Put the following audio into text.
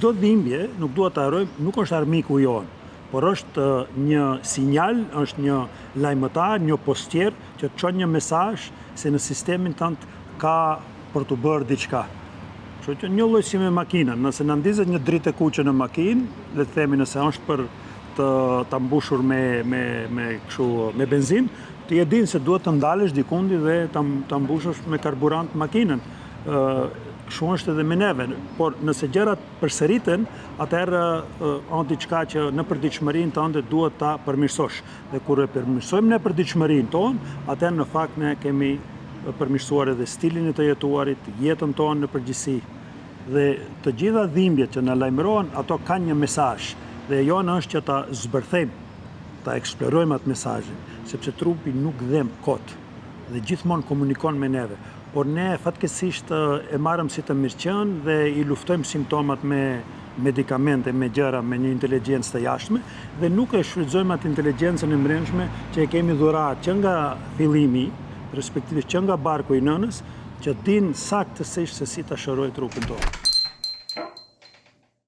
Çdo dhimbje, nuk duhet ta harrojmë, nuk është armiku jonë, por është një sinjal, është një lajmëtar, një postier që të çon një mesazh se në sistemin tënd ka për t'u bërë diçka. Kështu që një lloj si me makinën, nëse na ndizet një dritë e kuqe në makinë, le të themi nëse është për të ta mbushur me me me kështu me benzinë, ti e din se duhet të ndalesh dikundi dhe ta ta mbushësh me karburant makinën. Ë kështu është edhe me neve, por nëse gjërat përsëriten, atëherë është diçka që në përditshmërinë tënde duhet ta përmirësosh. Dhe kur e përmirësojmë ne përditshmërinë tonë, atëherë në fakt ne kemi përmirësuar edhe stilin e të jetuarit, jetën tonë në përgjithësi. Dhe të gjitha dhimbjet që na lajmërohen, ato kanë një mesazh dhe e jona është që ta zbërthejmë, ta eksplorojmë atë mesazhin, sepse trupi nuk dhemb kot dhe gjithmonë komunikon me neve. Por ne fatkeqësisht e marrëm si të mirëqenë dhe i luftojmë simptomat me medikamente, me gjëra, me një inteligjencë të jashtme dhe nuk e shfrytëzojmë atë inteligjencën e mbrendshme që e kemi dhuratë që nga fillimi, respektivisht që nga barku i nënës, që din saktësisht se si ta shërojë trupin tonë.